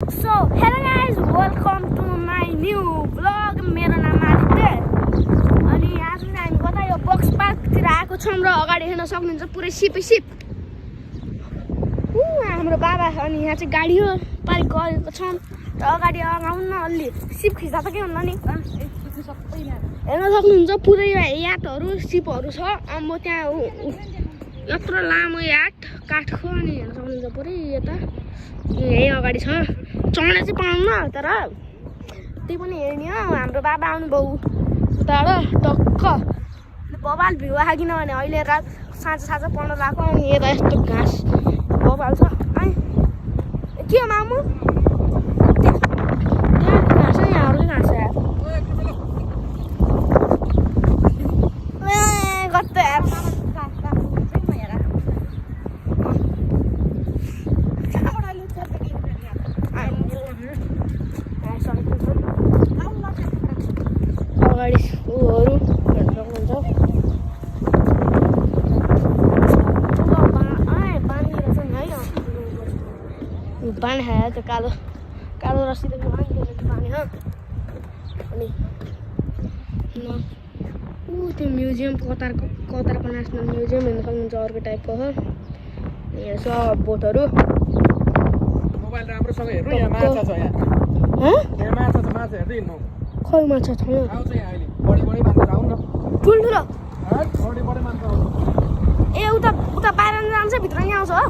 So, hello guys, welcome to my new vlog. मेरो नाम आदित्य अनि आज हामी कता यो बक्स पार्कतिर आएको छौँ र अगाडि हेर्न सक्नुहुन्छ पुरै सिप हाम्रो बाबा अनि यहाँ चाहिँ गाडी हो पार्क गरेको छौँ र अगाडि आउन अलि सिप खिच्दा त के हुन्न नि हेर्न सक्नुहुन्छ पुरै याटहरू सिपहरू छ म त्यहाँ यत्रो लामो याट काठको अनि हेर्न सक्नुहुन्छ पुरै यता यही अगाडि छ चढ्न चाहिँ पाउन्न तर त्यही पनि हेर्ने हो हाम्रो बाबा आउनुभयो उताबाट टक्क बबाल भ्यू आयो किनभने अहिले रात साँझ पर्न लाग्यो अनि यता यस्तो घाँस बबाल छ के हो मामु त्यहाँ घाँस यहाँहरूको घाँस कस्तो अगाडि ऊहरू हेर्न सक्नुहुन्छ पानी रहेछ नि है पानी खायो त्यो कालो रस्सी त पानी हो अनि त्यो म्युजियम कतारको नेसनल म्युजियम हेर्न सक्नुहुन्छ अर्को टाइपको हो यहाँ सब बोटहरू मोबाइल राम्रोसँग हेर्नु यहाँ माछा छ यहाँ माछा छ माछा हेर्दै हिँड्नु खै माछा छैन आउँछ यहाँ अहिले बढी मान्छे आउनु न ठुल्ठुलो बढी मान्छे आउनु ए उता बाहिर जान्छ भित्र नि आउँछ हो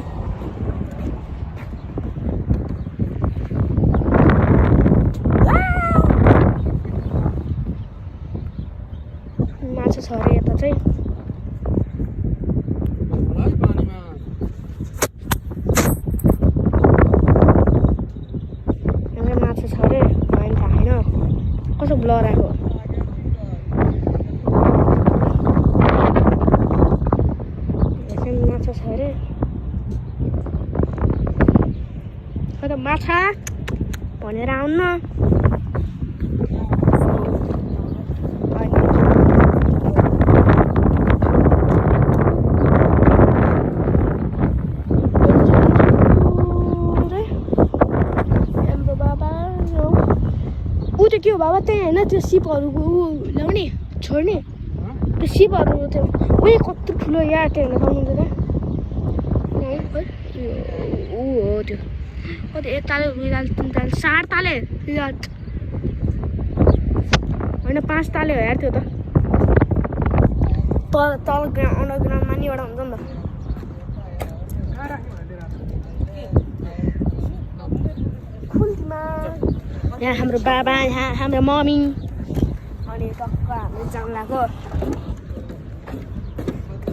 माछा छ अरे यता चाहिँ माछा छ अरे होइन थाहा छैन कसो ब्लर आएको माछा छ अरे कता माछा भनेर आउन्न त्यो के हो बाबा त्यहाँ होइन त्यो सिपहरू ल्याउने छोड्ने त्यो सिपहरू त्यो उयो कत्रो ठुलो याट हेर्न सक्नुहुन्छ त्यहाँ ऊ हो त्यो कति एक ताले दुई ताले तिन ताले 4 ताले याट होइन 5 ताले हो यार त्यो त तल अन्डरग्राउन्डमा नि एउटा हुन्छ नि त यहाँ हाम्रो बाबा यहाँ हाम्रो मम्मी अनि टक्क हामी जानु लाग्यो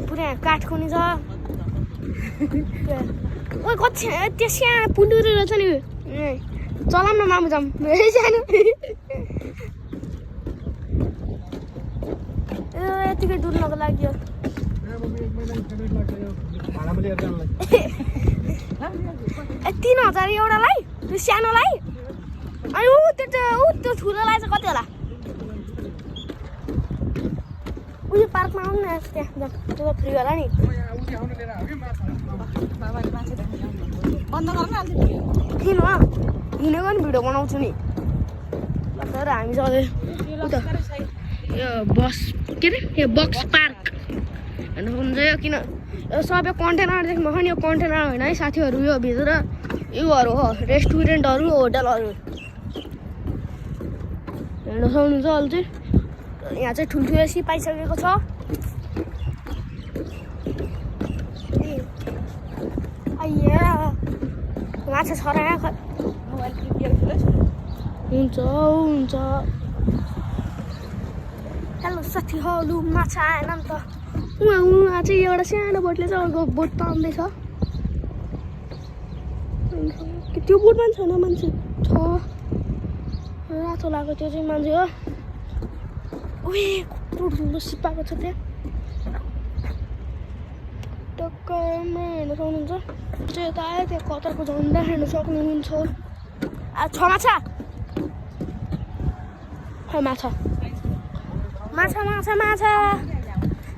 पुरै काठको नि छ ओ कति त्यो सानो पुन्डुरो रहेछ नि चलाउन न मामु जाऊँ सानो यतिकै डुल्नको लागि 3000 एउटालाई त्यो सानोलाई अनि त्यो ठुलोलाई चाहिँ कति होला उयो पार्कमा आउनु न त्यहाँ त्यो फ्री होला नि किन हिँडेको नि भिडियो बनाउँछु नि तर हामी सधैँ उता यो बस के अरे यो बक्स पार्क हेर्नु हुन्छ यो किन यो सबै कन्टेनरदेखि मखन यो कन्टेनर होइन है साथीहरू यो भित्र योहरू हो रेस्टुरेन्टहरू होटलहरू हेर्न सक्नुहुन्छ अहिले चाहिँ यहाँ चाहिँ ठुल्ठुलो सिप आइसकेको छ माछा छ र यहाँ हुन्छ हेलो साथीहरू माछा आएन नि त उहाँ चाहिँ एउटा सानो बोटले चाहिँ अर्को बोट तान्दैछ त्यो बोटमा पनि छैन मान्छे छ रातो लाग्यो त्यो चाहिँ मान्छे हो उयो कत्रो ठुलो सिपाएको छ त्यहाँ टक्कमा हेर्न सक्नुहुन्छ त्यो यता आयो त्यो कतारको झन्डा हेर्न सक्नुहुन्छ छ माछा माछा माछा माछा माछा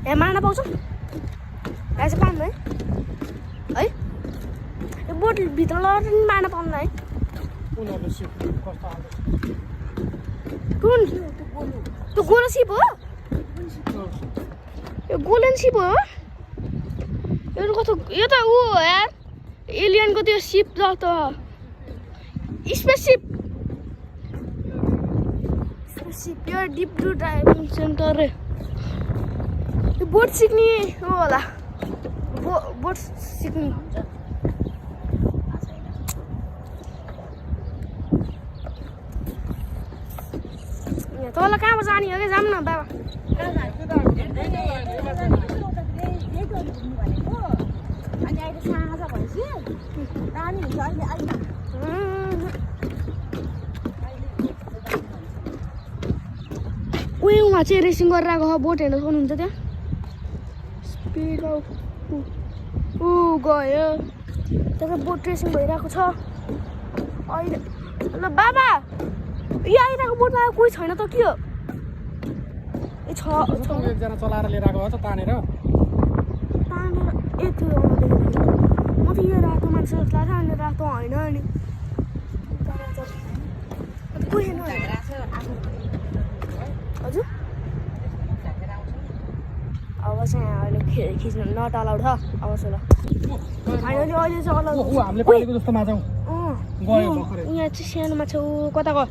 यहाँ मार्न पाउँछ यहाँ चाहिँ पाउँदैन है बोट भित्र लगेर पनि मार्न पाउँदैन है उनीहरूले सिप कस्तो हाल्छ कुन त्यो गोलो सिप हो यो गोल्डन सिप हो यो कस्तो यो त ऊ हो यार एलियनको त्यो सिप जस्तो स्पेससिप यो डिप ब्लू ड्राइभिङ सेन्टर यो बोट सिक्ने हो होला बोट सिक्ने तँलाई कहाँबाट जाने हो कि जाऊँ न बाबा उयो उहाँ चाहिँ रेसिङ गरेर आएको छ बोट हेर्न सक्नुहुन्छ त्यहाँ स्पिड ऊ गयो त्यहाँ बोट रेसिङ भइरहेको छ अहिले ल बाबा यो आइरहेको बोटमा कोही छैन त के हो ए छ एकजना चलाएर लिएर आएको हो त तानेर ए त्यो म त यो रातो मान्छे जस्तो लाग्छ अनि रातो होइन अनि कोही छैन हजुर अब चाहिँ अहिले खिच्नु नट अलाउड छ अब ल फाइनली अहिले चाहिँ अलाउड हामीले पालेको जस्तो माछा गयो यहाँ चाहिँ सानो माछा ऊ कता गयो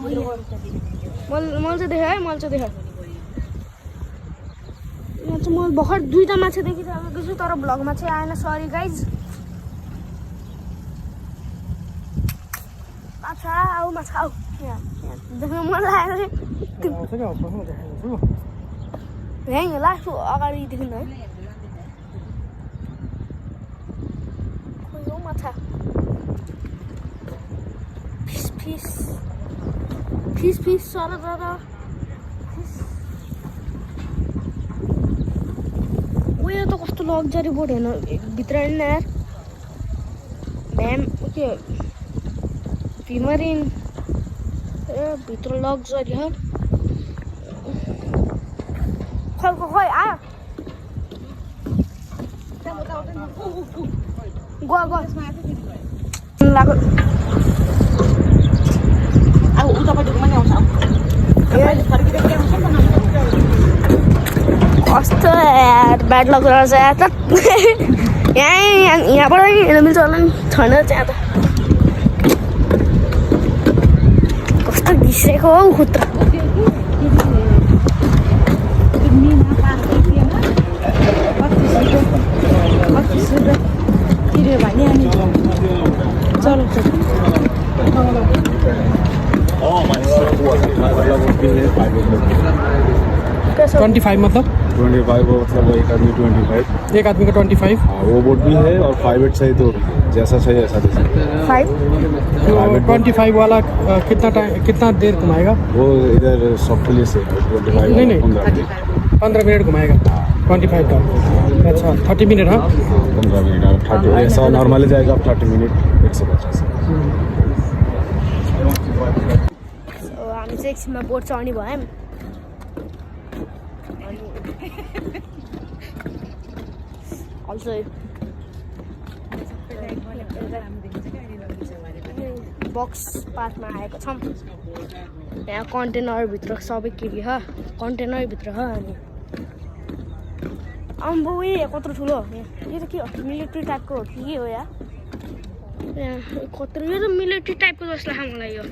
मैले चाहिँ देखेँ है मैले चाहिँ देखेँ यहाँ चाहिँ मैले भर्खर 2टा माछा देखिसकेको छु तर भ्लगमा चाहिँ आएन सरी गाइज माछा आऊ माछा आऊ यहाँ देख्नु मन लागेको यहीँ लास्ट अगाडि देखिनु है खोइ हौ माछा फिस सर उयो त कस्तो लग्जरी बोट हेर्नु भित्र हेर्नु यार भ्याम के भिमरिन ए भित्र लग्जरी हो खोइ आयो गयो लाग्यो अब उतापट्टि पनि आउँछ कस्तो यार ब्याड लक रहेछ यार त यहाँबाट हिँड्नु मिल्छ होला नि छैन त्यहाँ त कस्तो घिसेको हौ खुट्टा तिर्यो भने अनि चलाउँछ 25 मतलब 25 वो मतलब एक आदमी 25 एक आदमी का 25 वो बोट भी है और 5 चाहिए तो जैसा चाहिए ऐसा दे सकते हैं 5 तो 25 वाला कितना देर घुमाएगा वो इधर सॉफ्टली से 25 नहीं 15 मिनट घुमाएगा 25 का अच्छा 30 मिनट हाँ 15 मिनट 30 ऐसा नॉर्मली जाएगा 30 मिनट 150 हामी चाहिँ एकछिनमा बोट चढ्ने भयौँ अल्सो बक्स पार्कमा आएको छौँ यहाँ कन्टेनरभित्र सबै के के छ कन्टेनरभित्र छ अनि अम्बो ए कत्रो ठुलो यो त के हो मिलिट्री टाइपको हो कि के हो यहाँ कत्रो यो त मिलिट्री टाइपको जस्तो लाग्छ मलाई यो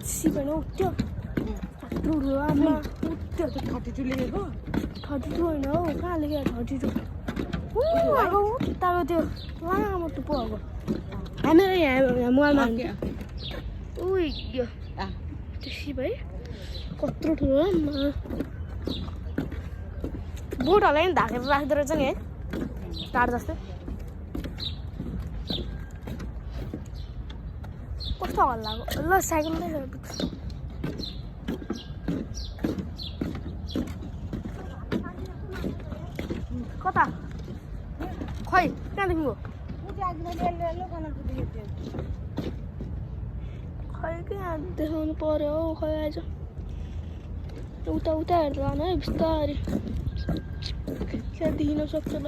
सिपेन हौ त्यो आमा त्यो त 32 लेखेको 32 होइन हौ कहाँ लेखेको 32 उताको त्यो लामो टुप्पो भएको हाम्रो यहाँ मोबाइलमा उयो यो त्यो सिप है कत्रो ठुलो बोटहरूलाई नि ढाकेर राख्दो रहेछ नि है टाढ जस्तै कस्तो हल्लाको ल साइकलमै कता खै कहाँदेखि हो खै के यहाँ देखाउनु पर्यो हौ खै आएछ उता उता हेर्दै जानु है बिस्तारै त्यहाँ देखिन सक्छ ल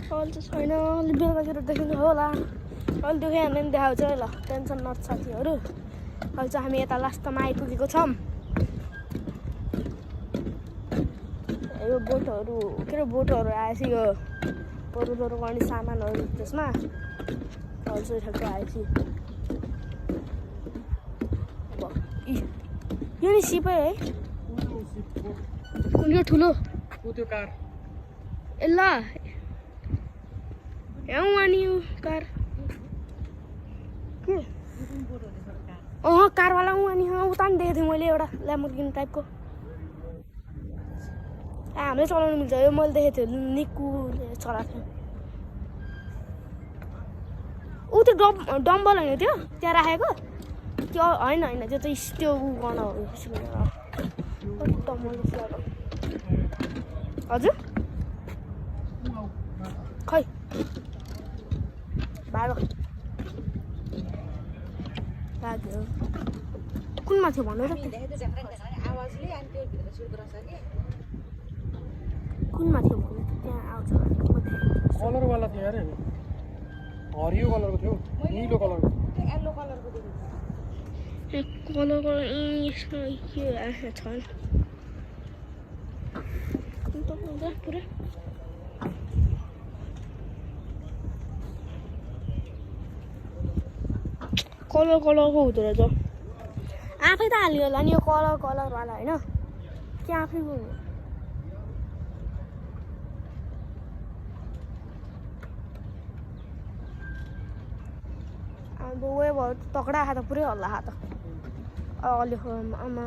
अहिले चाहिँ छैन अलि बेलुकातिर देखिन्छ होला अहिले देखायो भने पनि देखाउँछ है ल टेन्सन नट साथीहरू अहिले चाहिँ हामी यता लास्टमा आइपुगेको छौँ यो बोटहरू के अरे बोटहरू आएछ यो बरु गर्ने सामानहरू त्यसमा अहिले चाहिँ ठ्याक्क आएछ यो नि सिपै है कुन यो ठुलो त्यो कार ए ल यहाँ अनि यो कार के कारवाला अनि उता पनि देखेको थिएँ मैले एउटा ल्याम्बोर्गिनी टाइपको हामीले चलाउनु मिल्छ यो मैले देखेको थिएँ निकुले चलाएको थियो ऊ त्यो डम्बल होइन त्यो त्यहाँ राखेको त्यो होइन त्यो त त्यो ऊ गर्न हो डम्बल हजुर खै भागो लाग्यो कुनमा थियो भन्नु त कुनमा थियो भन्नु त्यहाँ आउँछ कलरवाला थियो अरे हरियो कलरको थियो निलो कलरको कलरको यसमा के आएको छ पुरै कलरको हुँदो रहेछ आफै त हाल्यो होला नि यो कलरवाला होइन के आफै अब उयो भयो तकडा खा त पुरै हल्ला खा त अलि आमा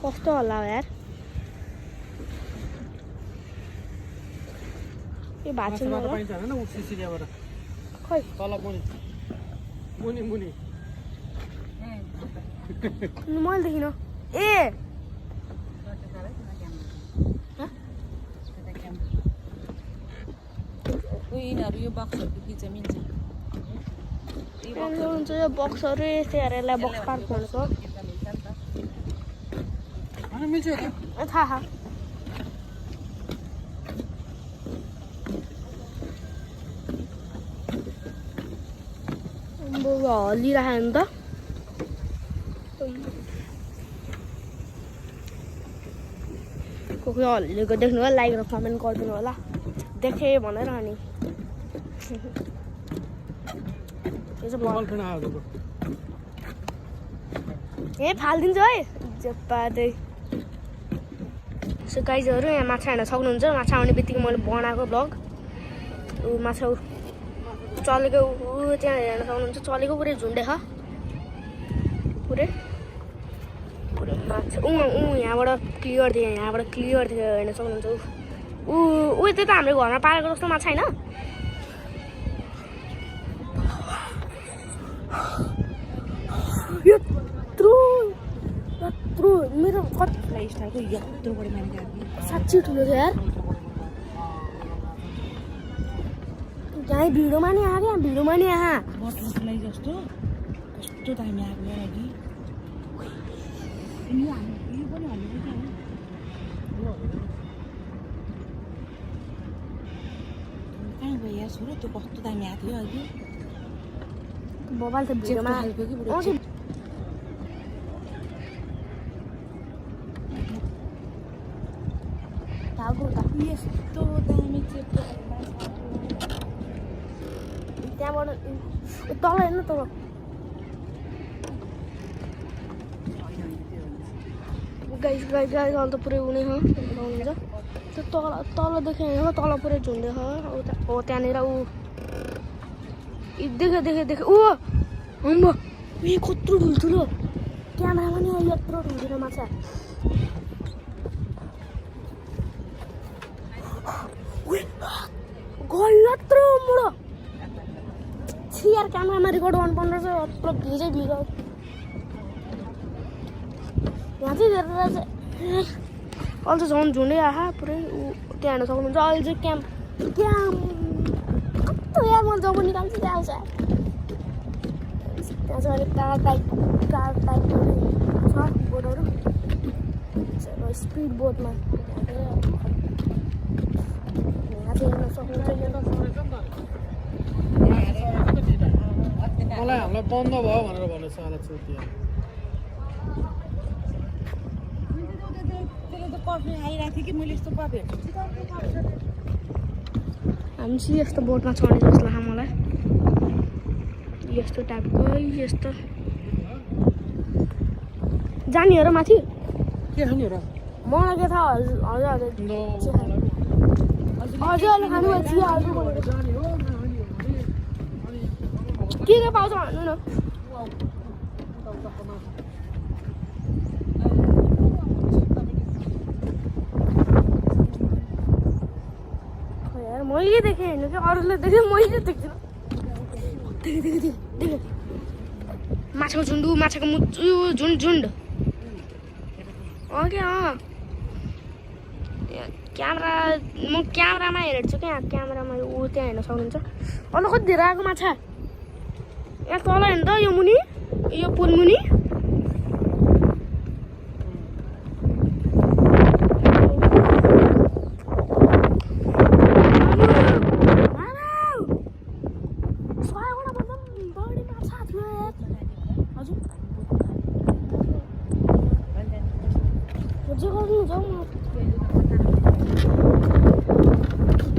कस्तो हल्ला हो यार यो भात चाहिँ पाइन्छ हैन उसी त्यहाँबाट खै तल मुनि मैले देखिन ए यिनीहरू यो बक्सहरू खिच्छ मिल्छ हुन्छ यो बक्सहरू यस्तै हेरेर बक्स पार्क भन्छ मिल्छ थाहा हल्लिरहेको नि त कोही हल्लिएको देख्नु होला लाइक र कमेन्ट गरिदिनु होला देखेँ भनेर अनि ए फालिदिन्छु है जेप्पादै सो गाइजहरू यहाँ माछा हेर्न सक्नुहुन्छ माछा आउने बित्तिकै मैले बनाएको भ्लग ऊ माछा चलेको ऊ त्यहाँ हेर्न सक्नुहुन्छ चलेको पुरै झुन्डे छ पुरै माछा यहाँबाट क्लियर थियो हेर्न सक्नुहुन्छ ऊ त्यो त हाम्रो घरमा पालेको जस्तो माछा होइन यत्रो मेरो कति साँच्चै ठुलो थियो यार यहाँ भिडियोमा नि आएको भिडियोमा नि आहा बटरफ्लाई जस्तो कस्तो दामी आएको यार अघि यो पनि हालेको कहाँ गयो यार छोरा त्यो कस्तो दामी आएको थियो अघि मोबाइल त भिडियोमा यस्तो दामी चेप्टो त्यहाँबाट तल हेर्नु तल गाइस अहिले त पुरै हुने हुन्छ त्यो तलदेखि हेर्नु तल पुरै झुन्डे हो त्यहाँनिर ऊ देखे ऊ अम्बो ए कत्रो ठुल्ठुलो क्यामेरामा नि यत्रो ठुल्ठुलो माछा गयो यत्रो मुडो यार क्यामेरामा रेकर्ड गर्नुपर्ने रहेछ यत्रो भिजै भिड यहाँ चाहिँ हेरेर चाहिँ अहिले चाहिँ झन् झुन्डै आहा पुरै त्यहाँ हेर्न सक्नुहुन्छ अहिले चाहिँ कस्तो यार मैले जब निकाल्छु त्यहाँ आउँछ त्यहाँ चाहिँ अलिक कार टाइप छ बोटहरू स्पिड बोटमा हेर्न सक्नुहुन्छ। मलाई हामीलाई बन्द भयो भनेर भनेछ होला चोटी कफी आइरहेको थियो कि मैले यस्तो कफीहरू हामी चाहिँ यस्तो बोटमा चढ्ने जस्तो लाग्छ मलाई यस्तो टाइपको यस्तो जाने हो र माथि के खाने र मलाई के थाहा हजुर अलि खानु चिया हजुर जाने हो के पाउँछ भन्नु न मैले देखेँ होइन क्या अरूले देखेँ मैले देख्दिनँ देखेँ माछाको झुन्डु माछाको मुचु झुन्ड क्या क्यामेरा म क्यामेरामा हेर्छु क्या क्यामेरामा ऊ त्यहाँ हेर्न सक्नुहुन्छ अझ कति धेरै आएको माछा यहाँ तल हेर्नु त यो मुनि यो पुल मुनि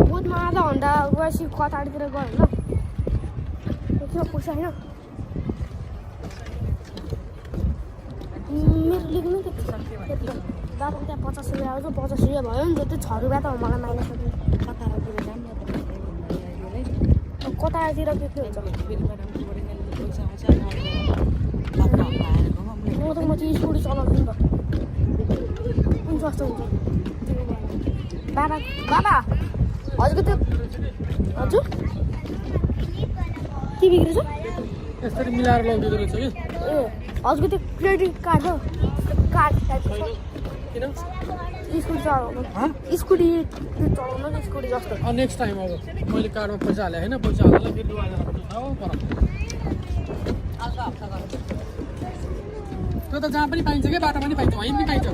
बोटमा आधा घन्टा गएपछि कतारतिर गयो होइन के पैसा होइन मेरो लेख्नु नि त्यस्तो दादा त्यहाँ 50 रुपियाँ आउँछ 50 रुपियाँ भयो नि त्यो 6 रुपियाँ त हो मलाई माइनस कतारतिर के हुन्छ म चाहिँ स्कुटी चलाउँछु नि त कुन कस्तो हुन्छ बाबा बाबा हजुरको त्यो हजुर के बिग्रेछ यसरी मिलाएर लगिदिँदो रहेछ कि ए हजुरको त्यो क्रेडिट कार्ड हो कार्ड टाइपको किन स्कुटी चलाउनु स्कुटी चलाउनु स्कुटी जस्तो नेक्स्ट टाइम अब मैले कार्डमा पैसा हालेँ होइन पैसा हालेर फेरि त्यो त जहाँ पनि पाइन्छ क्या बाटोमा पनि पाइन्छ वहीँ पनि पाइन्छ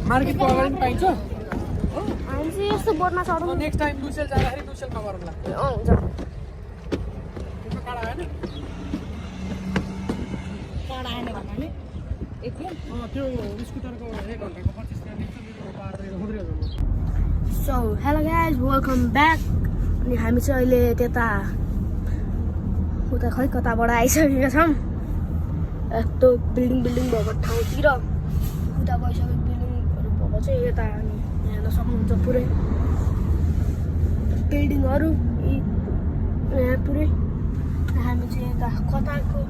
मार्केटको अगाडि पनि पाइन्छ हामी चाहिँ यस्तो बोटमा चढाउनु नेक्स्ट टाइम लुसेल जाँदाखेरि लुसेलमा गरौँला हुन्छ काँडा आएन टाढा आएन भन्नाले त्यो स्कुटरको 1 घन्टाको 25 so hello guys welcome back अनि हामी चाहिँ अहिले त्यता उता खै कताबाट आइसकेका छौँ यस्तो बिल्डिङ भएको ठाउँतिर उता गइसक्यो बिल्डिङहरू भएको चाहिँ यता अनि हेर्न सक्नुहुन्छ पुरै बिल्डिङहरू यहाँ पुरै हामी चाहिँ यता कतारको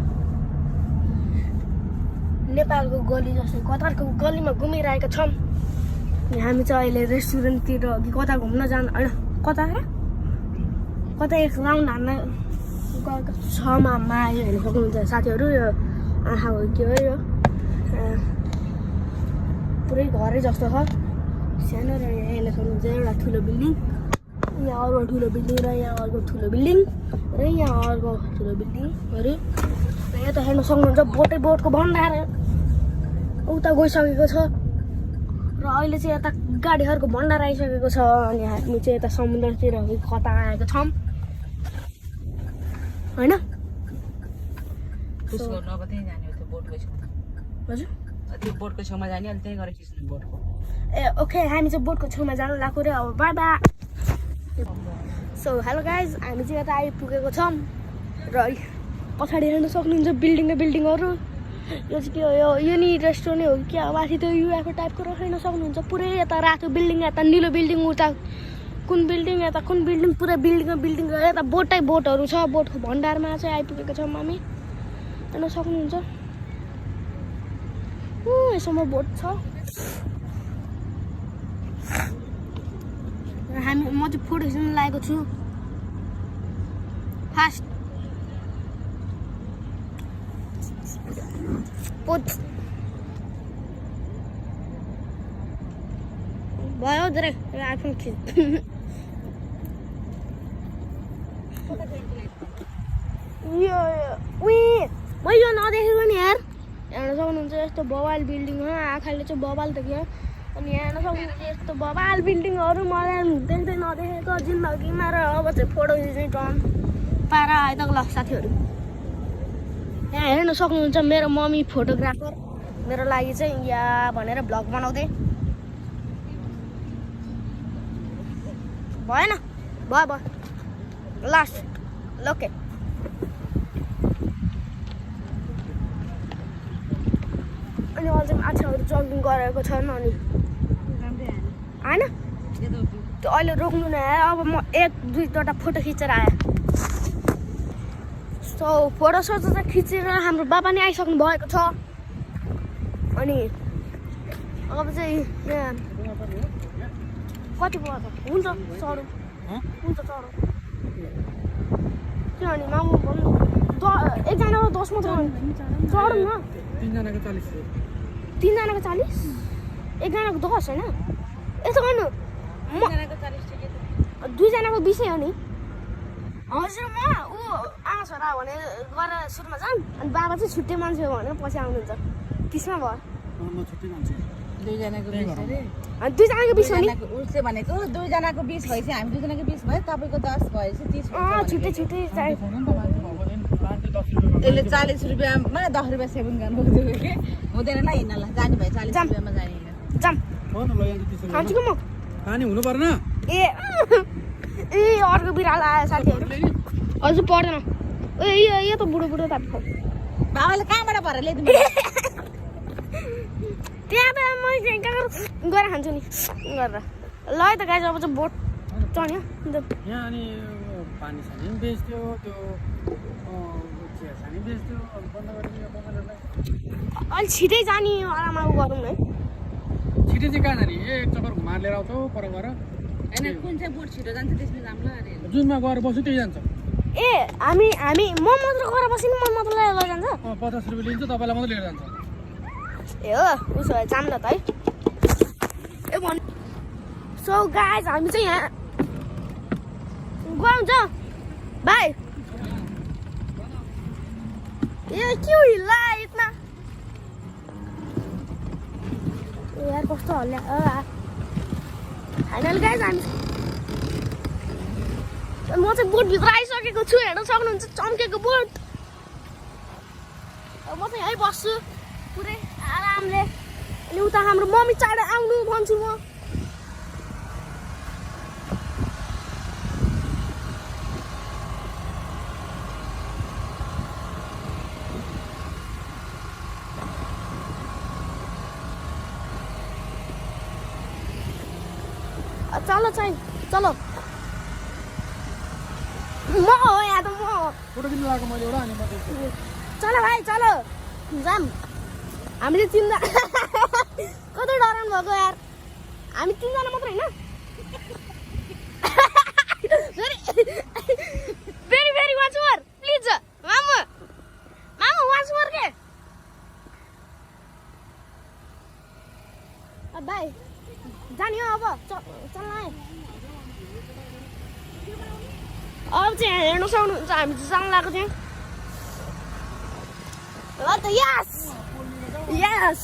नेपालको गली जस्तै कतारको गलीमा घुमिरहेका छौँ अनि हामी चाहिँ अहिले रेस्टुरेन्टतिर कता घुम्न जान होइन कता एक राउन्ड हान्न गएको छ मामा आयो हेर्न सक्नुहुन्छ साथीहरू यो आँखा हो के हो यो पुरै घरै जस्तो छ सानो र यहाँ हेर्न सक्नुहुन्छ एउटा ठुलो बिल्डिङ यहाँ अर्को ठुलो बिल्डिङ र यहाँ अर्को ठुलो बिल्डिङ र यहाँ अर्को ठुलो बिल्डिङहरू र यता हेर्न सक्नुहुन्छ बोटको भण्डार उता गइसकेको छ र अहिले चाहिँ यता गाडीहरूको भण्डार आइसकेको छ अनि हामी चाहिँ यता समुद्रतिर कता आएको छौँ होइन हजुर त्यो बोटको छेउमा जाने अनि त्यहीँ गएर खिच्नु बोटको ए ओके हामी चाहिँ बोटको छेउमा जानु लाग्यो रे अब by by so hello guys हामी चाहिँ यता आइपुगेको छौँ र पछाडि हेर्न सक्नुहुन्छ बिल्डिङहरू यो चाहिँ के हो यो नि रेस्टुरेन्ट हो कि माथि त्यो युएफओ टाइपको राख्न सक्नुहुन्छ पुरै यता रातो बिल्डिङ यता निलो बिल्डिङ उता कुन बिल्डिङ यता कुन बिल्डिङ पुरै बिल्डिङ यता बोटहरू छ बोटको भण्डारमा चाहिँ आइपुगेको छौँ हामी हेर्न सक्नुहुन्छ यसोमा बोट छ र म चाहिँ फोटो खिच्न लागेको छु फास्ट बोट भयो धेरै आइफोन खिच यो उही मैले यो नदेखेको नि यार हेर्न सक्नुहुन्छ यस्तो बवाल बिल्डिङ हो आँखाले चाहिँ बवाल देख्यो अनि हेर्न सक्नुहुन्छ यस्तो बवाल बिल्डिङहरू मलाई देख्दै नदेखेको जिन्दगीमा र अब चाहिँ फोटो खिच्ने टर्न पाएर आइतको ल साथीहरू यहाँ हेर्न सक्नुहुन्छ मेरो मम्मी फोटोग्राफर मेरो लागि चाहिँ यहाँ भनेर भ्लग बनाउँदै भएन भयो भयो लास्ट ओके अनि अझै मान्छेहरू जगिङ गरेको छन् अनि होइन त्यो अहिले रोक्नु न अब म 1-2 फोटो खिचेर आएँ सो फोटो सोटो चाहिँ खिचेर हाम्रो बाबा नै आइसक्नु भएको छ अनि अब चाहिँ यहाँ कति भयो त हुन्छ चढौँ हुन्छ चढौँ किनभने मामु भन्नु एकजनाको 10 मात्र चढौँ न 3जनाको 40 3जनाको 40 एकजनाको 10 होइन यसो गर्नु 2जनाको 20 हो नि हजुर म ऊ आमा छोरा भने गरेर सुरुमा जाऊँ अनि बाबा चाहिँ छुट्टै मान्छे हो भनेर पछि आउनुहुन्छ 30मा भयो म छुट्टै मान्छे 2जनाको 20 अरे अनि 2जनाको 20 हो नि उसले भनेको 2जनाको 20 भएपछि हामी 2जनाको 20 भयो तपाईँको 10 भएपछि 30 छुट्टै छुट्टै चाहियो त्यसले 40 रुपियाँमा 10 रुपियाँ सेभन गर्नुभएको थियो कि हुँदैन ल हिँड्नलाई जाने भयो 40 रुपियाँमा जाने जाम हो न ल यहाँ 30 खान्छु कि म पानी हुनु पर्न ए अर्को बिरालो आयो साथीहरू हजुर पर्दैन ए यो त बुढो बुढो तापको बाबाले कहाँबाट भएर ल्याइदिनु त्यहाँ त म गएर खान्छु नि गरेर ल है त गाइज अब चाहिँ बोट चढ्यो यहाँ अनि पानी सानी पनि बेच्थ्यो त्यो चिया सानी बेच्थ्यो बन्द गरिदियो बङ्गालहरूलाई अलि छिटै जाने आराममा उ गरौँ है छिटो चाहिँ कहाँ जाने एक चक्कर घुमाएर लिएर आउँछौ पर गएर हैन कुन चाहिँ बोट छिटो जान्छ त्यसमा जाम ल अरे जुनमा गएर बस्यो त्यही जान्छ ए हामी म मात्र गएर बस्यो नि म मात्र लिएर जान्छ 50 रुपियाँ लिन्छ तपाईँलाई मात्रै लिएर जान्छ ए हो उसो भए जाम न त है ए भन् सो गाइज हामी चाहिँ यहाँ गउँछ बाई ये क्यों हिल्ला इतना यार कस्तो हल्ला फाइनल गाइज हामी म चाहिँ बोटभित्र आइसकेको छु हेर्न सक्नुहुन्छ चम्केको बोट म चाहिँ यहीँ बस्छु पुरै आरामले अनि उता हाम्रो मम्मी चाँडो आउनु भन्छु म चलो चाहिँ चलो म हो यहाँ त म हो फोटो किन्नु लगाएको मैले एउटा अनि मात्रै चलो भाइ चलो जाम हामीले 3जना कति डराउनु भएको यार हामी 3जना मात्र होइन very very watch more please मामु मामु वाच मोर के भाइ जाने हो अब चल आए अब चाहिँ हेर्नु सक्नुहुन्छ हामी चाहिँ जान लागेको थियौँ ल त यस यस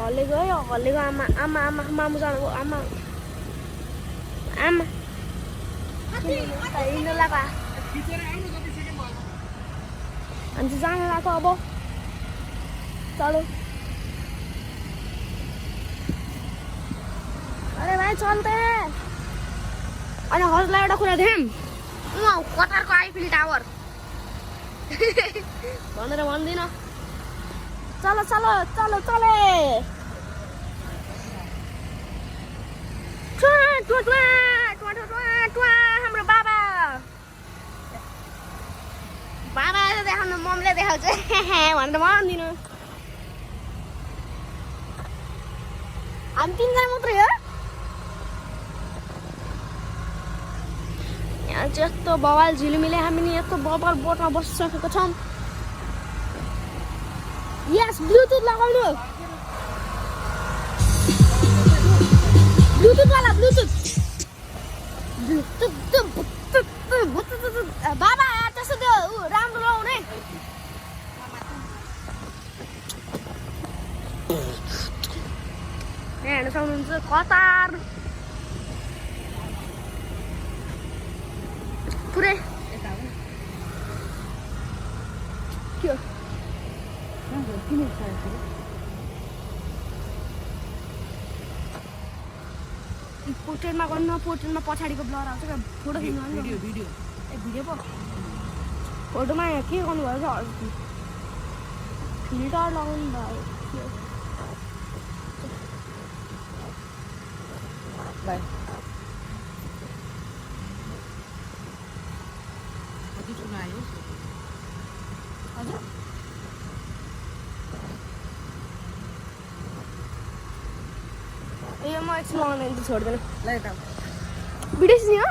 हल्लेको आमा आमा आमा मामु जानुको आमा आमा हिँड्नु लाग्यो अनि चाहिँ जानु लाग्यो अब चलो अरे भाइ चल्ते अनि हजुरलाई एउटा कुरा देखाऊँ कतारको आइफिल टावर भनेर भन्दिनँ चलो चलो चलो चले हाम्रो बाबा बाबा देखाउनु मम्मीले देखाउँछ भनेर भन्दिनँ हामी 3जना मात्रै हो यहाँ चाहिँ यस्तो बवाल झिलिमिली हामी यस्तो बवाल बोटमा बसिसकेको छौँ यस ब्लुटुथ लगाउनु ब्लुटुथ बाबा त्यसो त्यो राम्रो लाउने यहाँ हेर्न सक्नुहुन्छ कतार पुरै के हो पोर्ट्रेटमा गर्नु पोर्ट्रेटमा पछाडिको ब्लर आउँछ क्या फोटो खिच्नु भिडियो भिडियो पो फोटोमा के गर्नुभयो फिल्टर लगाउनु भयो बाई कति ठुलो आयो हजुर ए म एकछिन लगाउन छोड्दैन ल यता भिडियो नि हो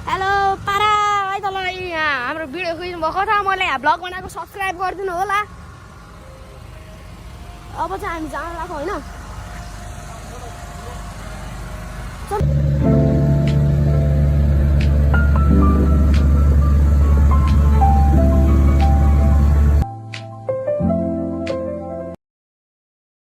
हेलो पारा है तँलाई यहाँ हाम्रो भिडियो खिच्नु भएको छ मैले यहाँ भ्लग बनाएको सब्सक्राइब गरिदिनु होला अब चाहिँ हामी जान लाग्छौँ होइन